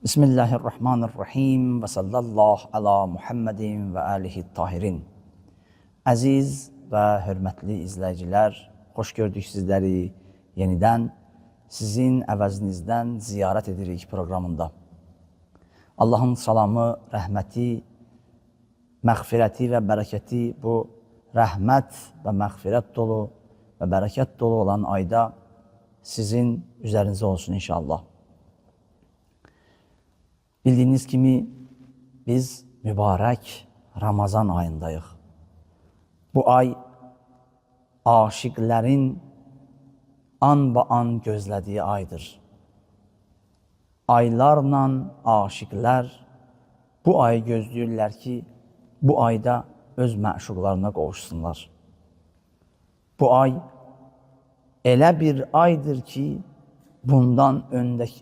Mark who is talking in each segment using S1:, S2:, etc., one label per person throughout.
S1: Bismillahirrahmanirrahim və sallallahu ala Muhammedin və alihi tahirin. Əziz və hörmətli izləyicilər, xoş gördük sizləri yenidən sizin əvəzinizdən ziyarət edirik proqramında. Allahın salamı, rəhməti, məğfirəti və bərəkəti bu rəhmət və məğfirət dolu və bərəkət dolu olan ayda sizin üzərinizə olsun inşallah. Bildiyiniz kimi biz mübarək Ramazan ayındayıq. Bu ay aşiqlərin an-ba-an gözlədiyi aydır. Aylarla aşiqlər bu ayı gözləyirlər ki, bu ayda öz məşuqlarına qovuşsunlar. Bu ay elə bir aydır ki, bundan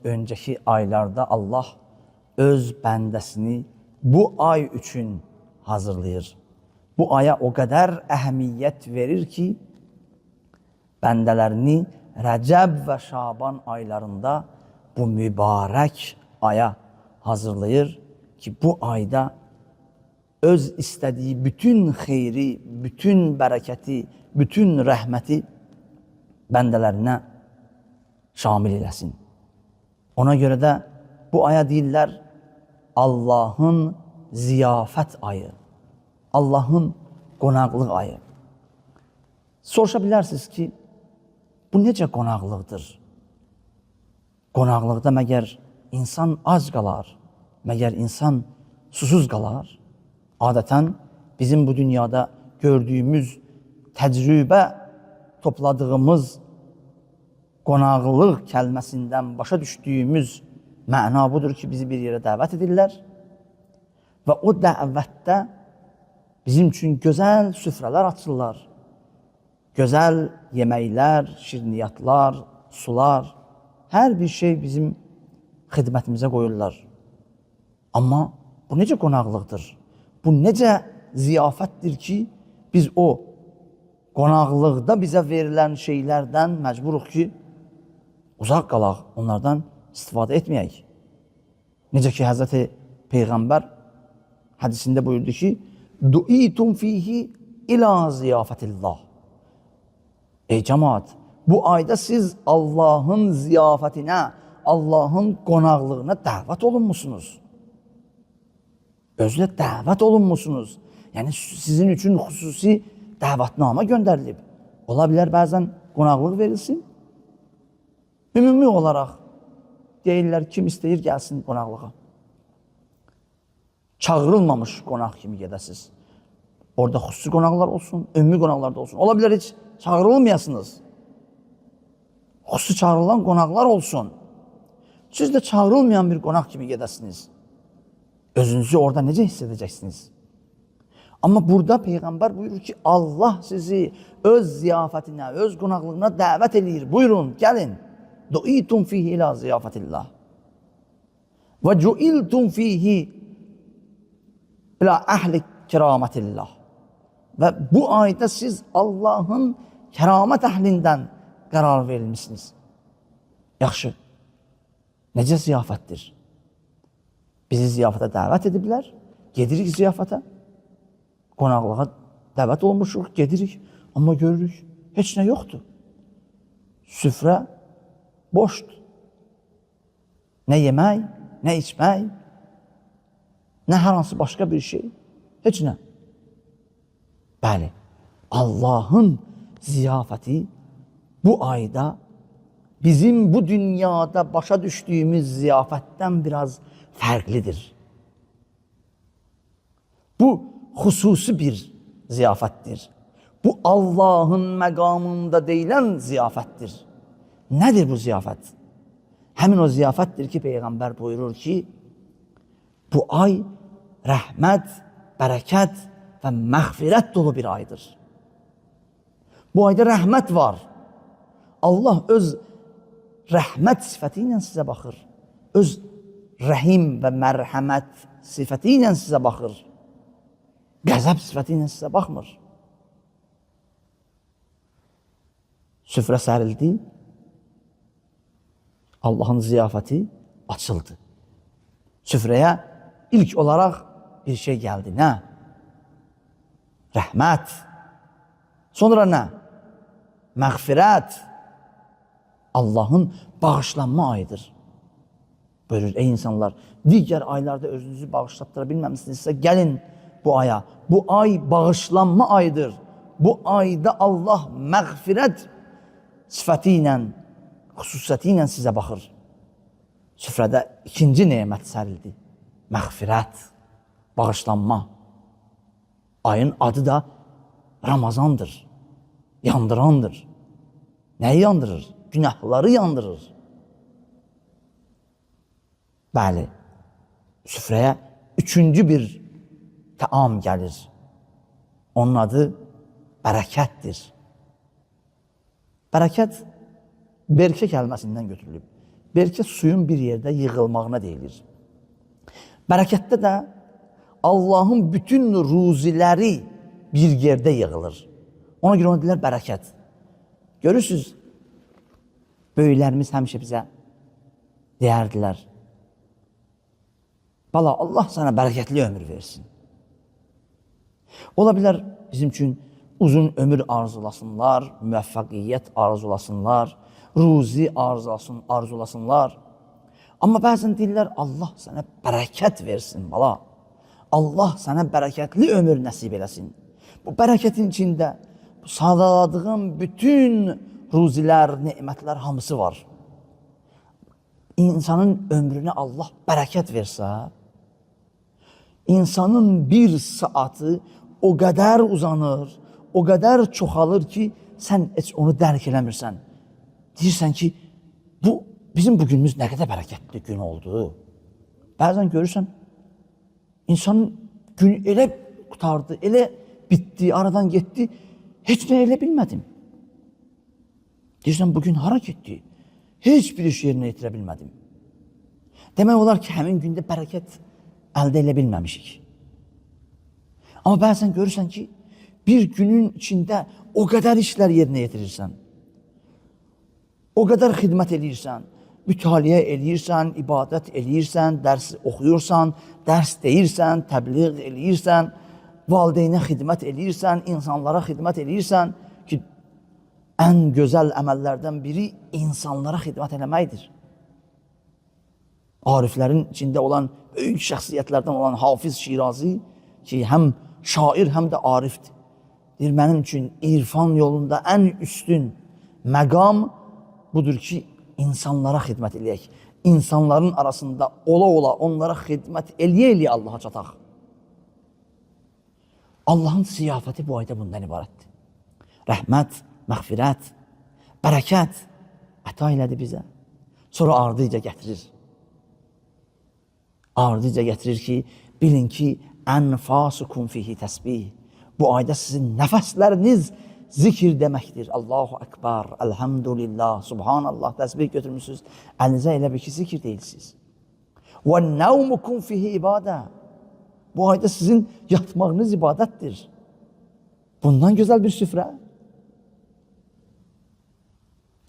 S1: öncəki aylarda Allah öz bəndəsini bu ay üçün hazırlayır. Bu aya o qədər əhəmiyyət verir ki, bəndələrini Rəcəb və Şaban aylarında bu mübarək aya hazırlayır ki, bu ayda öz istədiyi bütün xeyri, bütün bərəkəti, bütün rəhməti bəndələrinə şamil eləsin. Ona görə də bu aya deyirlər Allahın ziyafət ayı, Allahın qonaqlıq ayı. Soruşa bilərsiniz ki, bu necə qonaqlıqdır? Qonaqlıqda məgər insan ac qalar, məgər insan susuz qalar? Adətən bizim bu dünyada gördüyümüz, təcrübə topladığımız qonaqlıq kəlməsindən başa düşdüyümüz məna budur ki, bizi bir yerə dəvət edirlər və o dəvətdə bizim üçün gözəl süfrələr açırlar. Gözəl yeməklər, şirniyyatlar, sular, hər bir şey bizim xidmətimizə qoyurlar. Amma bu necə qonaqlıqdır? Bu necə ziyafətdir ki, biz o qonaqlıqda bizə verilən şeylərdən məcburuq ki, uzaq qalaq, onlardan istifadə etməyək. Necə ki, Həzrəti Peyğəmbər hədisində buyurdu ki, Duitum fihi ila ziyafətillah. Ey cəmaat, bu ayda siz Allahın ziyafətinə, Allahın qonaqlığına dəvət olunmusunuz. Özü də dəvət olunmusunuz. Yəni sizin üçün xüsusi dəvətnamə göndərilib. Ola bilər bəzən qonaqlıq verilsin. Ümumi olaraq deyirlər kim istəyir gəlsin qonaqlığa. Çağırılmamış qonaq kimi gedəsiz. Orada xüsusi qonaqlar olsun, ümumi qonaqlar da olsun. Ola bilər heç çağırılmayasınız. Xüsusi çağırılan qonaqlar olsun. Siz də çağırılmayan bir qonaq kimi gedəsiniz. Özünüzü orada necə hiss edəcəksiniz? Amma burada Peyğəmbər buyurur ki, Allah sizi öz ziyafətinə, öz qonaqlığına dəvət eləyir. Buyurun, gəlin. Duitum fihi ila ziyafətillah. Və cuiltum fihi ila əhli kiramətillah. Və bu ayda siz Allahın kəramət əhlindən qərar verilmişsiniz. Yaxşı, necə ziyafətdir? Bizi ziyafətə dəvət ediblər, gedirik ziyafətə, qonaqlığa dəvət olmuşuq, gedirik, amma görürük, heç nə yoxdur. Süfrə boşdur. Nə yemək, nə içmək, nə hər hansı başqa bir şey, heç nə. Bəli, Allahın ziyafəti bu ayda bizim bu dünyada başa düşdüyümüz ziyafətdən biraz fərqlidir. Bu xüsusi bir ziyafətdir. Bu Allahın məqamında deyilən ziyafətdir. Nədir bu ziyafət? Həmin o ziyafətdir ki, Peyğəmbər buyurur ki, bu ay rəhmət, bərəkət və məğfirət dolu bir aydır. Bu ayda rəhmət var. Allah öz rəhmət sifəti ilə sizə baxır. Öz rəhim və mərhəmət sifəti ilə sizə baxır. Qəzəb sifəti ilə sizə baxmır. Süfrə sərildi. Allahın ziyafəti açıldı. Süfrəyə ilk olaraq bir şey gəldi. Nə? Rəhmət. Sonra nə? Məğfirət. Allahın bağışlanma ayıdır. Buyurur, ey insanlar, digər aylarda özünüzü bağışlatdıra bilməmişsinizsə, gəlin bu aya. Bu ay bağışlanma ayıdır. Bu ayda Allah məğfirət sifəti ilə, xüsusiyyəti ilə sizə baxır. Süfrədə ikinci nemət sərildi. Məğfirət, bağışlanma. Ayın adı da Ramazandır. Yandırandır. Nəyi yandırır? Günahları yandırır. Bəli, süfrəyə üçüncü bir təam gəlir. Onun adı bərəkətdir. Bərəkət berkə kəlməsindən götürülüb. Berkə suyun bir yerdə yığılmağına deyilir. Bərəkətdə də Allahın bütün ruziləri bir yerdə yığılır. Ona görə ona deyirlər bərəkət. Görürsünüz, böyüklərimiz həmişə bizə deyərdilər. Bala, Allah sana bərəkətli ömür versin. Ola bilər bizim üçün uzun ömür arzulasınlar, müvəffəqiyyət arzulasınlar, ruzi arzulasınlar. Amma bəzən deyirlər, Allah sənə bərəkət versin, bala. Allah sənə bərəkətli ömür nəsib eləsin. Bu bərəkətin içində bu sadaladığım bütün ruzilər, nemətlər hamısı var. İnsanın ömrünə Allah bərəkət versə, insanın bir saatı o qədər uzanır, o qədər çoxalır ki, sən heç onu dərk eləmirsən. Deyirsən ki, bu bizim bugünümüz nə qədər bərəkətli gün oldu. Bəzən görürsən, insanın günü elə qurtardı, elə bitdi, aradan getdi, heç nə elə bilmədim. Deyirsən, bugün hara getdi? Heç bir iş yerinə yetirə bilmədim. Demək olar ki, həmin gündə bərəkət əldə elə bilməmişik. Amma bəzən görürsən ki, bir günün içində o qədər işlər yerinə yetirirsən, o qədər xidmət eləyirsən, mütaliə eləyirsən, ibadət eləyirsən, dərs oxuyursan, dərs deyirsən, təbliğ eləyirsən, valideynə xidmət eləyirsən, insanlara xidmət eləyirsən ki, ən gözəl əməllərdən biri insanlara xidmət eləməkdir. Ariflərin içində olan, böyük şəxsiyyətlərdən olan Hafiz Şirazi ki, həm şair, həm də arifdir. Deyir, mənim üçün irfan yolunda ən üstün məqam budur ki, insanlara xidmət eləyək. İnsanların arasında ola-ola onlara xidmət eləyə-eləyə Allaha çataq. Allahın ziyafəti bu ayda bundan ibarətdir. Rəhmət, məğfirət, bərəkət əta elədi bizə. Sonra ardıca gətirir. Ardıca gətirir ki, bilin ki, ənfasukum fihi təsbih. Bu ayda sizin nəfəsləriniz zikir deməkdir. Allahu Ekber, elhamdülillah, subhanallah təsbih götürmüşsünüz. Əlinizə elə bir ki, zikir deyilsiniz. Və nəvmukum fihi ibadə. Bu ayda sizin yatmağınız ibadətdir. Bundan gözəl bir süfrə.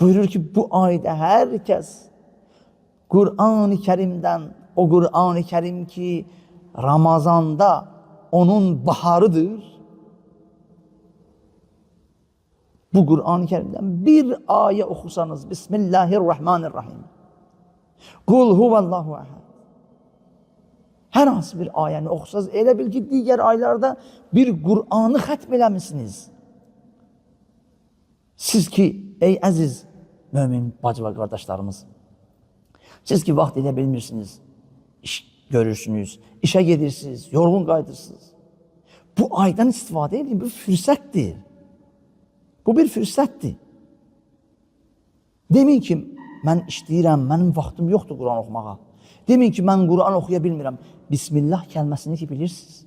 S1: Buyurur ki, bu ayda hər kəs Qur'an-ı Kerim'dən, o Qur'an-ı Kerim ki, Ramazanda onun baharıdır. Bu Qur'an-ı Kerim'dən bir ayə oxusanız, Bismillahirrahmanirrahim. Qul huvallahu əhəd. Hər hansı bir ayəni oxusanız, elə bil ki, digər aylarda bir Qur'anı xətm eləmisiniz. Siz ki, ey əziz mömin bacı və qardaşlarımız, siz ki, vaxt edə bilmirsiniz, iş görürsünüz, işə gedirsiniz, yorğun qayıdırsınız. Bu aydan istifadə edin, bu fürsətdir. Bu bir fürsətdir. Deməyin ki, mən işləyirəm, mənim vaxtım yoxdur Quran oxumağa. Deməyin ki, mən Quran oxuya bilmirəm. Bismillah kəlməsini ki bilirsiniz.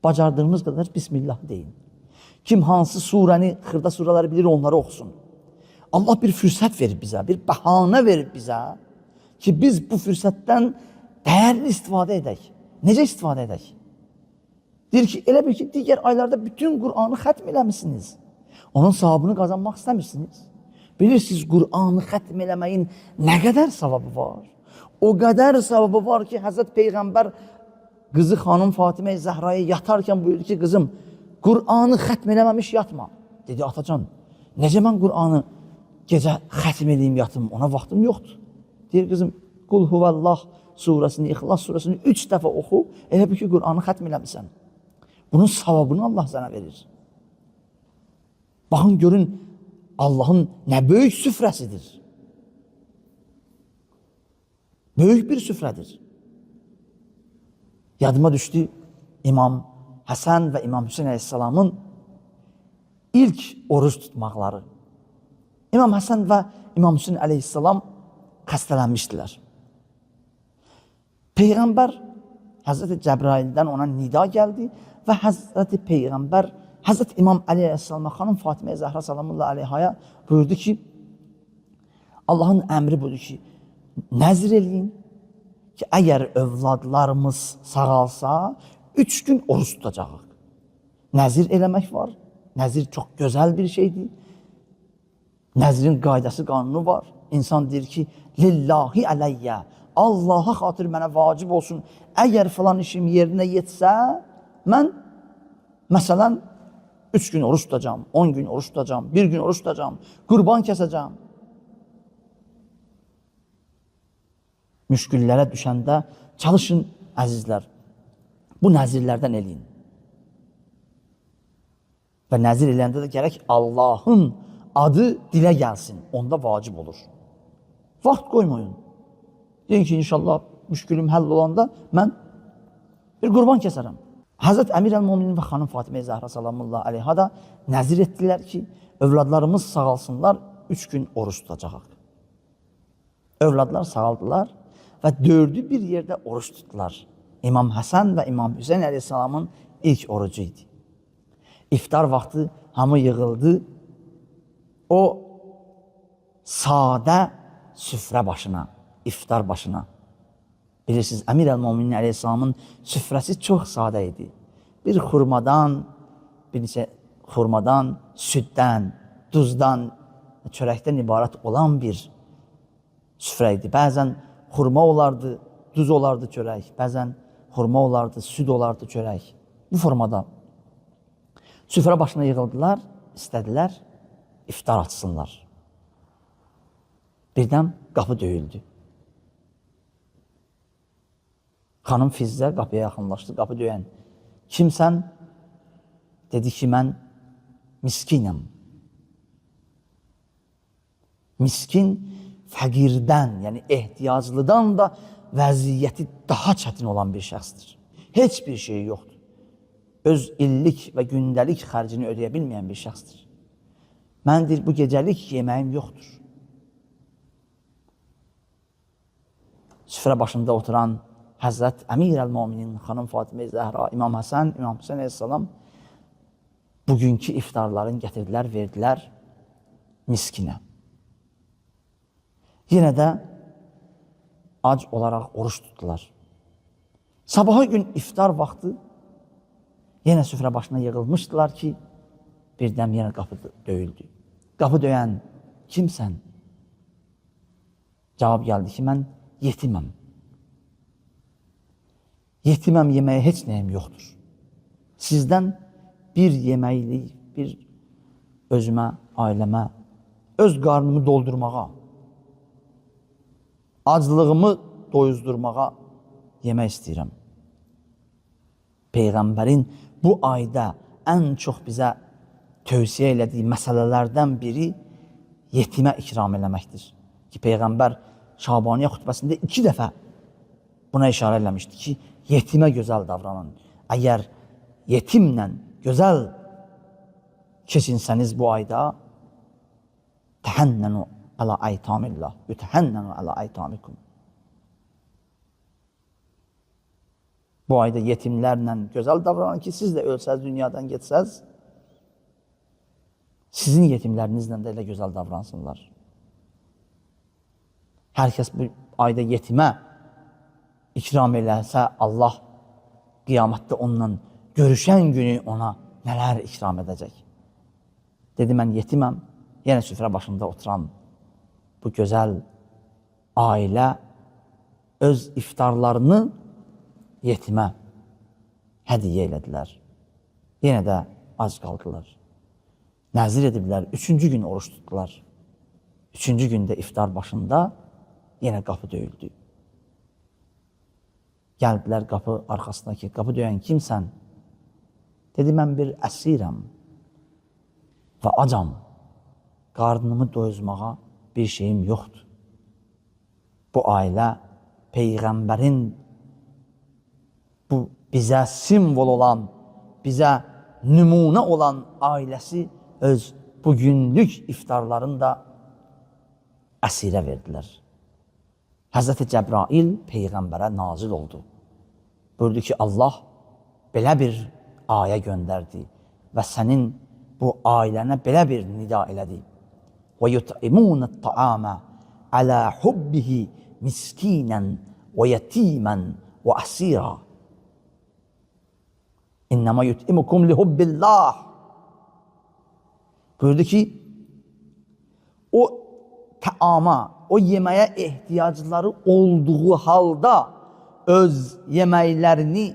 S1: Bacardığınız qədər Bismillah deyin. Kim hansı surəni, xırda surələri bilir, onları oxusun. Allah bir fürsət verib bizə, bir bəhanə verib bizə ki, biz bu fürsətdən dəyərli istifadə edək. Necə istifadə edək? Deyir ki, elə bil ki, digər aylarda bütün Qur'anı xətm eləmisiniz. Onun savabını qazanmaq istəmirsiniz. Bilirsiniz, Qur'anı xətm eləməyin nə qədər savabı var? O qədər savabı var ki, Həzrət Peyğəmbər qızı xanım Fatimə Zəhraya yatarkən buyurdu ki, qızım, Qur'anı xətm eləməmiş yatma. Dedi, atacan, necə mən Qur'anı gecə xətm eləyim, yatım, ona vaxtım yoxdur. Deyir, qızım, Qul huvallah surəsini, İxlas surəsini 3 dəfə oxu, elə bil ki, Qur'anı xətm eləmisən. Bunun savabını Allah sənə verir. Baxın, görün, Allahın nə böyük süfrəsidir. Böyük bir süfrədir. Yadıma düşdü İmam Həsən və İmam Hüseyin əleyhissalamın ilk oruc tutmaqları. İmam Həsən və İmam Hüseyin əleyhissalam xəstələnmişdilər. Peyğəmbər Həzrəti Cəbraildən ona nida gəldi və Həzrəti Peyğəmbər Həzrət İmam Əli əleyhissalama, xanım Fatimə Zəhra salamullah əleyhaya buyurdu ki, Allahın əmri budur ki, nəzr eləyin ki, əgər övladlarımız sağalsa, 3 gün oruç tutacağıq. Nəzir eləmək var. Nəzir çox gözəl bir şeydir. Nəzrin qaydası, qanunu var. İnsan deyir ki, lillahi ələyyə, Allaha xatir mənə vacib olsun. Əgər filan işim yerinə yetsə, mən məsələn 3 gün oruç tutacağam, 10 gün oruç tutacağam, 1 gün oruç tutacağam, qurban kəsəcəm. Müşküllərə düşəndə çalışın əzizlər, bu nəzirlərdən eləyin. Və nəzir eləyəndə də gərək Allahın adı dilə gəlsin, onda vacib olur. Vaxt qoymayın. Deyin ki, inşallah müşkülüm həll olanda mən bir qurban kəsərəm. Həzrət Əmir əl-Müminin və xanım Fatimə Zəhra salamullah əleyha da nəzir etdilər ki, övladlarımız sağalsınlar, 3 gün oruç tutacağıq. Övladlar sağaldılar və 4-ü bir yerdə oruç tutdular. İmam Həsən və İmam Hüseyin əleyhissalamın ilk orucu idi. İftar vaxtı hamı yığıldı. O sadə süfrə başına, iftar başına. Bilirsiniz, Əmir əl-Müminin əleyhissalamın süfrəsi çox sadə idi. Bir xurmadan, bir neçə xurmadan, süddən, duzdan, çörəkdən ibarət olan bir süfrə idi. Bəzən xurma olardı, duz olardı çörək, bəzən xurma olardı, süd olardı çörək. Bu formada süfrə başına yığıldılar, istədilər iftar açsınlar. Birdən qapı döyüldü. Xanım Fizzə qapıya yaxınlaşdı, qapı döyən. Kimsən? Dedi ki, mən miskinəm. Miskin fəqirdən, yəni ehtiyaclıdan da vəziyyəti daha çətin olan bir şəxsdir. Heç bir şeyi yoxdur. Öz illik və gündəlik xərcini ödəyə bilməyən bir şəxsdir. Mən deyir, bu gecəlik yeməyim yoxdur. Süfrə başında oturan Həzrət Əmir əl-Müminin, xanım Fatimə Zəhra, İmam Həsən, İmam Hüseyin əleyhissalam bugünkü iftarların gətirdilər, verdilər miskinə. Yenə də ac olaraq oruç tutdular. Sabaha gün iftar vaxtı yenə süfrə başına yığılmışdılar ki, birdən yenə qapı döyüldü. Qapı döyən kimsən? Cavab gəldi ki, mən yetiməm. Yetiməm, yeməyə heç nəyim yoxdur. Sizdən bir yeməklik, bir özümə, ailəmə, öz qarnımı doldurmağa, aclığımı doyuzdurmağa yemək istəyirəm. Peyğəmbərin bu ayda ən çox bizə tövsiyə elədiyi məsələlərdən biri yetimə ikram eləməkdir. Ki, Peyğəmbər Şabaniyə xutbəsində 2 dəfə buna işarə eləmişdi ki, yetimə gözəl davranın. Əgər yetimlə gözəl keçinsəniz bu ayda, təhənnənu əla aytamillah, yutəhənnənu əla aytamikum. Bu ayda yetimlərlə gözəl davranın ki, siz də ölsəz, dünyadan getsəz, sizin yetimlərinizlə də elə gözəl davransınlar. Hər kəs bu ayda yetimə ikram eləsə, Allah qiyamətdə onunla görüşən günü ona nələr ikram edəcək. Dedi, mən yetiməm, yenə süfrə başında oturan bu gözəl ailə Öz iftarlarını yetimə hədiyyə elədilər. Yenə də ac qaldılar. Nəzir ediblər, 3-cü gün oruç tutdular. 3-cü gündə iftar başında yenə qapı döyüldü. Gəldilər qapı arxasına ki, qapı döyən kimsən? Dedi, mən bir əsirəm və acam. Qarnımı doyuzmağa bir şeyim yoxdur. Bu ailə Peyğəmbərin bu bizə simvol olan, bizə nümunə olan ailəsi öz bugünlük iftarlarını da əsirə verdilər. Həzrəti Cəbrail Peyğəmbərə nazil oldu. Buyurdu ki, Allah belə bir ayə göndərdi və sənin bu ailənə belə bir nida elədi. Və yut'imun at-ta'ama ala hubbihi miskinen və yetimen və asira. İnnemâ yut'imukum lihubbillah. Buyurdu ki, o təama, o yeməyə ehtiyacları olduğu halda öz yeməklərini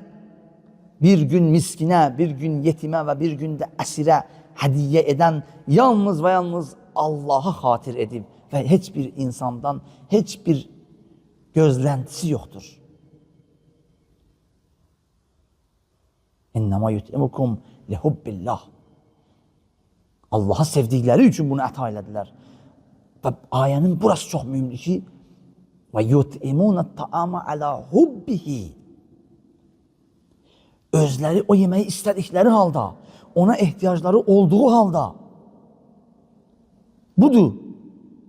S1: bir gün miskinə, bir gün yetimə və bir gün də əsirə hədiyyə edən yalnız və yalnız Allaha xatir edib və heç bir insandan heç bir gözləntisi yoxdur. İnnemâ yut'imukum lihubbillah. Allaha sevdikləri üçün bunu əta elədilər. Və ayənin burası çox mühümdür ki, və yut'imun at-ta'ama ala hubbihi. Özləri o yeməyi istədikləri halda, ona ehtiyacları olduğu halda. Budur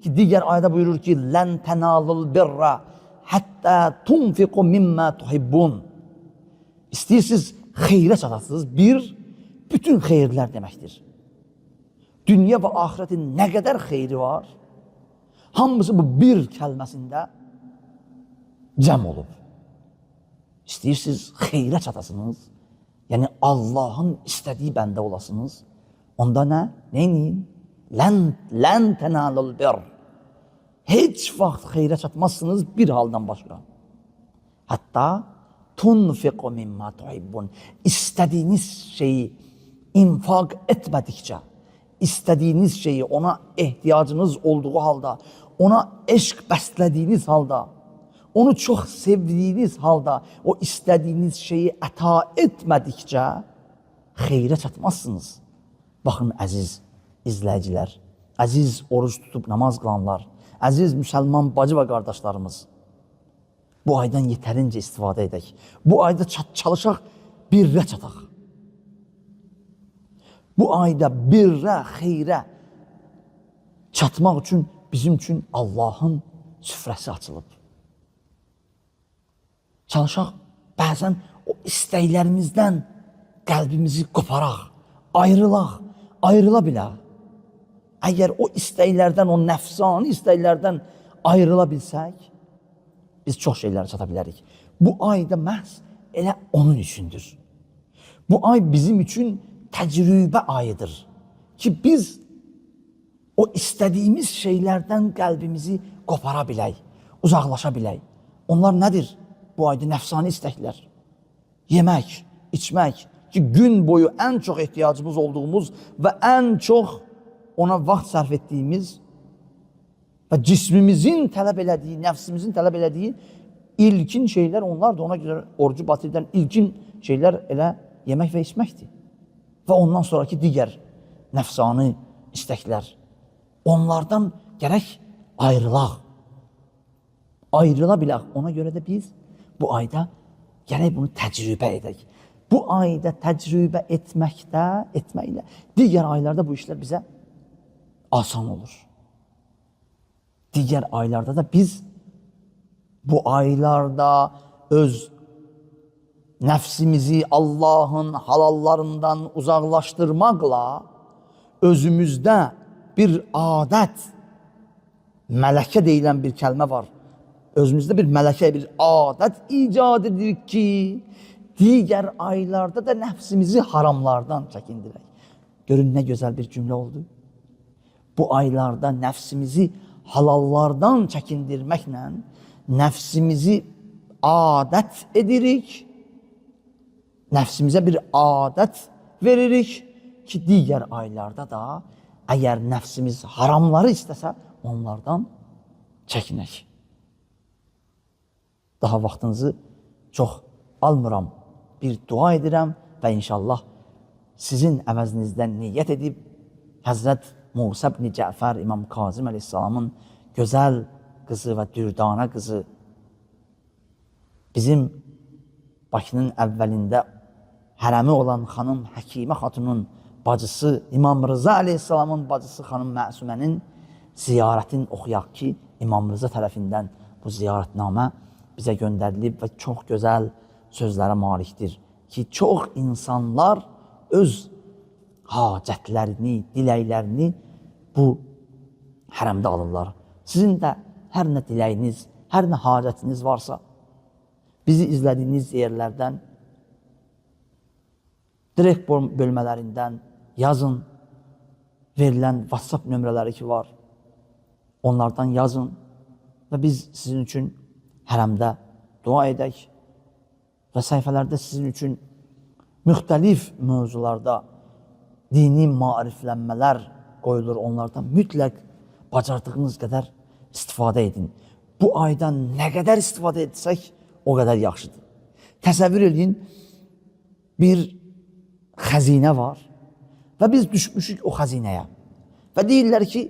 S1: ki, digər ayədə buyurur ki, lən tənalul birra həttə tunfiqu mimma tuhibbun. İstəyirsiniz xeyrə çatasınız, bir, bütün xeyirlər deməkdir. Dünya və axirətin nə qədər xeyri var, hamısı bu bir kəlməsində cəm olub. İstəyirsiniz xeyrə çatasınız, yəni Allahın istədiyi bəndə olasınız, onda nə? Neyin? Lən tənalul bir. Heç vaxt xeyrə çatmazsınız bir haldan başqa. Hətta tunfiqu mimma tuhibbun. İstədiyiniz şeyi infaq etmədikcə, istədiyiniz şeyi ona ehtiyacınız olduğu halda, ona eşq bəslədiyiniz halda, onu çox sevdiyiniz halda, o istədiyiniz şeyi əta etmədikcə xeyrə çatmazsınız. Baxın əziz izləyicilər, əziz oruc tutub namaz qılanlar, əziz müsəlman bacı və qardaşlarımız, bu aydan yetərincə istifadə edək. Bu ayda çalışaq, birrə çataq. Bu ayda birrə, xeyrə çatmaq üçün bizim üçün Allahın süfrəsi açılıb. Çalışaq, bəzən o istəklərimizdən qəlbimizi qoparaq, ayrılaq, ayrıla bilək. Əgər o istəklərdən, o nəfsani istəklərdən ayrıla bilsək, biz çox şeylərə çata bilərik. Bu ayda məhz elə onun üçündür. Bu ay bizim üçün təcrübə ayıdır ki, biz o istədiyimiz şeylərdən qəlbimizi qopara bilək, uzaqlaşa bilək. Onlar nədir? Bu ayda nəfsani istəklər. Yemək, içmək ki, gün boyu ən çox ehtiyacımız olduğumuz və ən çox ona vaxt sərf etdiyimiz və cismimizin tələb elədiyi, nəfsimizin tələb elədiyi ilkin şeylər onlardır. Ona görə orucu batil edən ilkin şeylər elə yemək və içməkdir. Və ondan sonraki digər nəfsani istəklər. Onlardan gərək ayrılaq. Ayrıla bilək. Ona görə də biz bu ayda gərək bunu təcrübə edək. Bu ayda təcrübə etməklə digər aylarda bu işlər bizə asan olur. Digər aylarda da biz bu aylarda öz nəfsimizi Allahın halallarından uzaqlaşdırmaqla özümüzdə bir adət, mələkə deyilən bir kəlmə var. Özümüzdə bir mələkə, bir adət icad edirik ki, digər aylarda da nəfsimizi haramlardan çəkindirək. Görün nə gözəl bir cümlə oldu. Bu aylarda nəfsimizi halallardan çəkindirməklə nəfsimizi adət edirik, nəfsimizə bir adət veririk ki, digər aylarda da əgər nəfsimiz haramları istəsə, onlardan çəkinək. Daha vaxtınızı çox almıram. Bir dua edirəm və inşallah sizin əvəzinizdən niyyət edib Həzrət Musa ibn Cəfər İmam Kazım əleyhissalamın gözəl qızı və dürdanə qızı bizim Bakının əvvəlində hərəmi olan xanım Həkimə Xatunun bacısı İmam Rıza əleyhissalamın bacısı xanım Məsumənin ziyarətini oxuyaq ki, İmam Rıza tərəfindən bu ziyarətnamə bizə göndərilib və çox gözəl sözlərə malikdir ki, çox insanlar öz hacətlərini, diləklərini bu hərəmdə alırlar. Sizin də hər nə diləyiniz, hər nə hacətiniz varsa, bizi izlədiyiniz yerlərdən, direkt bölmələrindən yazın, verilən WhatsApp nömrələri ki var, onlardan yazın və biz sizin üçün hərəmdə dua edək və səhifələrdə sizin üçün müxtəlif mövzularda dini maariflənmələr qoyulur. Onlardan mütləq bacardığınız qədər istifadə edin. Bu aydan nə qədər istifadə etsək, o qədər yaxşıdır. Təsəvvür edin, bir xəzinə var və biz düşmüşük o xəzinəyə. Və deyirlər ki,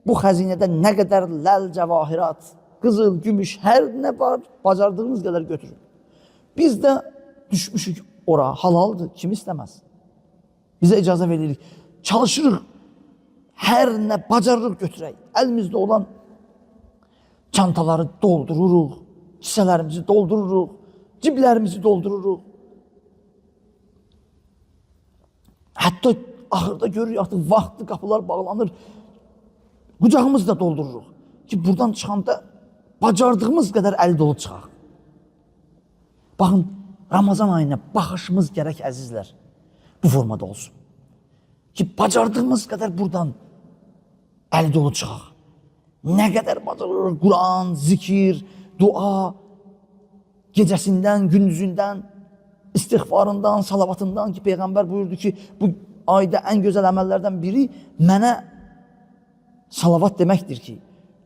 S1: bu xəzinədə nə qədər ləl cəvahirat, qızıl, gümüş, hər nə var, bacardığınız qədər götürün. Biz də düşmüşük ora, halaldır, kim istəməz. Bizə icazə veririk, çalışırıq, hər nə bacarırıq götürək. Əlimizdə olan çantaları doldururuq, kisələrimizi doldururuq, ciblərimizi doldururuq. Hətta axırda görürük artıq vaxtlı qapılar bağlanır, qucağımızı da doldururuq ki, buradan çıxanda bacardığımız qədər əli dolu çıxaq. Baxın, Ramazan ayına baxışımız gərək əzizlər, bu formada olsun. Ki, bacardığımız qədər buradan əli dolu çıxaq. Nə qədər bacarırıq, Quran, zikir, dua, gecəsindən, gündüzündən, istiğfarından, salavatından ki, Peyğəmbər buyurdu ki, bu ayda ən gözəl əməllərdən biri mənə salavat deməkdir ki,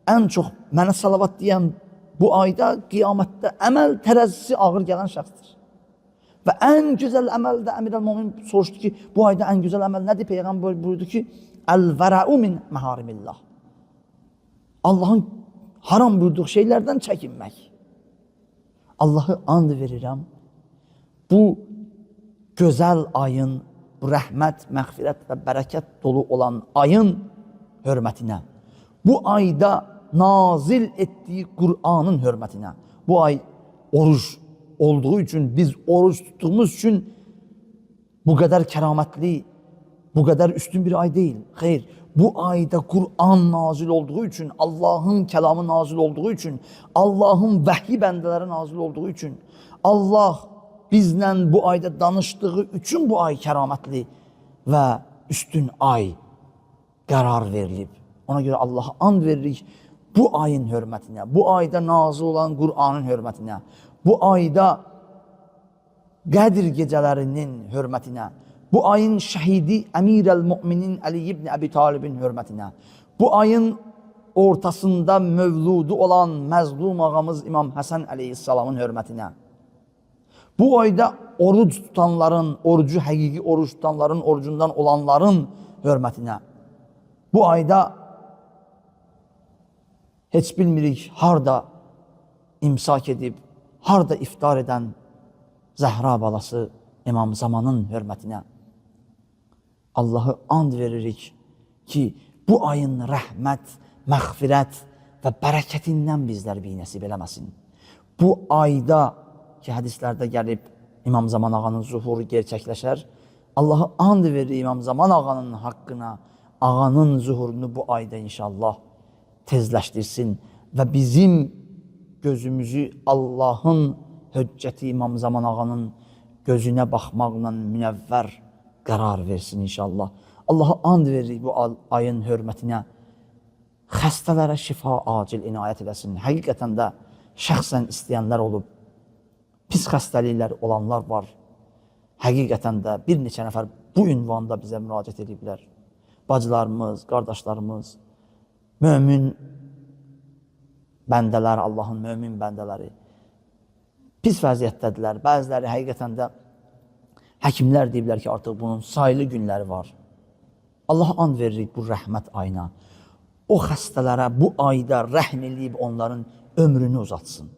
S1: ən çox mənə salavat deyən bu ayda qiyamətdə əməl tərəzisi ağır gələn şəxsdir. Və ən gözəl əməl də Əmir əl-Mömin soruşdu ki, bu ayda ən gözəl əməl nədir? Peyğəmbər buyurdu ki, Əl-vərəu min məharimillah. Allahın haram buyurduğu şeylərdən çəkinmək. Allahı and verirəm, bu gözəl ayın, bu rəhmət, məğfirət və bərəkət dolu olan ayın hörmətinə, bu ayda nazil etdiyi Qur'anın hörmətinə, bu ay oruc olduğu üçün, biz oruc tutduğumuz üçün bu qədər kəramətli, bu qədər üstün bir ay deyil. Xeyr, bu ayda Qur'an nazil olduğu üçün, Allahın kəlamı nazil olduğu üçün, Allahın vəhyi bəndələrə nazil olduğu üçün, Allah bizlə bu ayda danışdığı üçün bu ay kəramətli və üstün ay qərar verilib. Ona görə Allaha and veririk bu ayın hörmətinə, bu ayda nazil olan Qur'anın hörmətinə, bu ayda Qədir gecələrinin hörmətinə, bu ayın şəhidi Əmir əl-Müminin Əli ibn Əbi Talibin hörmətinə, bu ayın ortasında mövludu olan məzlum ağamız İmam Həsən əleyhissalamın hörmətinə, bu ayda oruc tutanların, orucu həqiqi oruc tutanların, orucundan olanların hörmətinə, bu ayda heç bilmirik harda imsak edib, harda iftar edən Zəhra balası İmam Zamanın hörmətinə Allahı and veririk ki, bu ayın rəhmət, məğfirət və bərəkətindən bizləri bir nəsib eləməsin. Bu ayda ki, hədislərdə gəlib İmam Zaman ağanın zuhuru gerçəkləşər, Allahı and verir İmam Zaman ağanın haqqına, ağanın zuhurunu bu ayda inşallah tezləşdirsin və bizim gözümüzü Allahın höccəti İmam Zaman ağanın gözünə baxmaqla münəvvər qərar versin inşallah. Allaha and veririk bu ayın hörmətinə. Xəstələrə şifa acil inayət eləsin. Həqiqətən də şəxsən istəyənlər olub. Pis xəstəliklər olanlar var. Həqiqətən də bir neçə nəfər bu ünvanda bizə müraciət ediblər. Bacılarımız, qardaşlarımız, mömin bəndələr, Allahın mömin bəndələri pis vəziyyətdədirlər. Bəziləri həqiqətən də həkimlər deyiblər ki, artıq bunun sayılı günləri var. Allah and veririk bu rəhmət ayına. O xəstələrə bu ayda rəhm eləyib onların ömrünü uzatsın.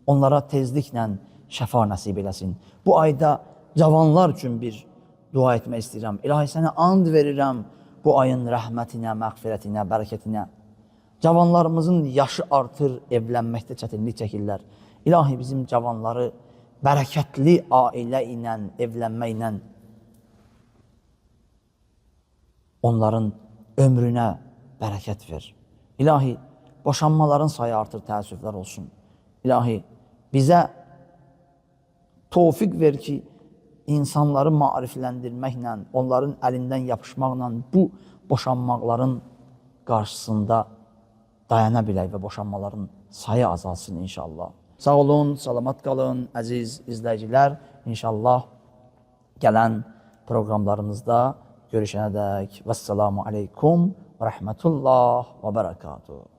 S1: Onlara tezliklə şəfa nəsib eləsin. Bu ayda cavanlar üçün bir dua etmək istəyirəm. İlahi, sənə and verirəm bu ayın rəhmətinə, məğfirətinə, bərəkətinə. Cavanlarımızın yaşı artır, evlənməkdə çətinlik çəkirlər. İlahi, bizim cavanları bərəkətli ailə ilə, evlənməklə onların ömrünə bərəkət ver. İlahi, boşanmaların sayı artır, təəssüflər olsun. İlahi, bizə tofiq ver ki, insanları maarifləndirməklə, onların əlindən yapışmaqla bu boşanmaqların qarşısında dayana bilək və boşanmaların sayı azalsın inşallah. Sağ olun, salamat qalın, əziz izləyicilər. İnşallah gələn proqramlarımızda görüşənədək. Vəssalamu aleykum və rəhmətullah və bərəkatuhu.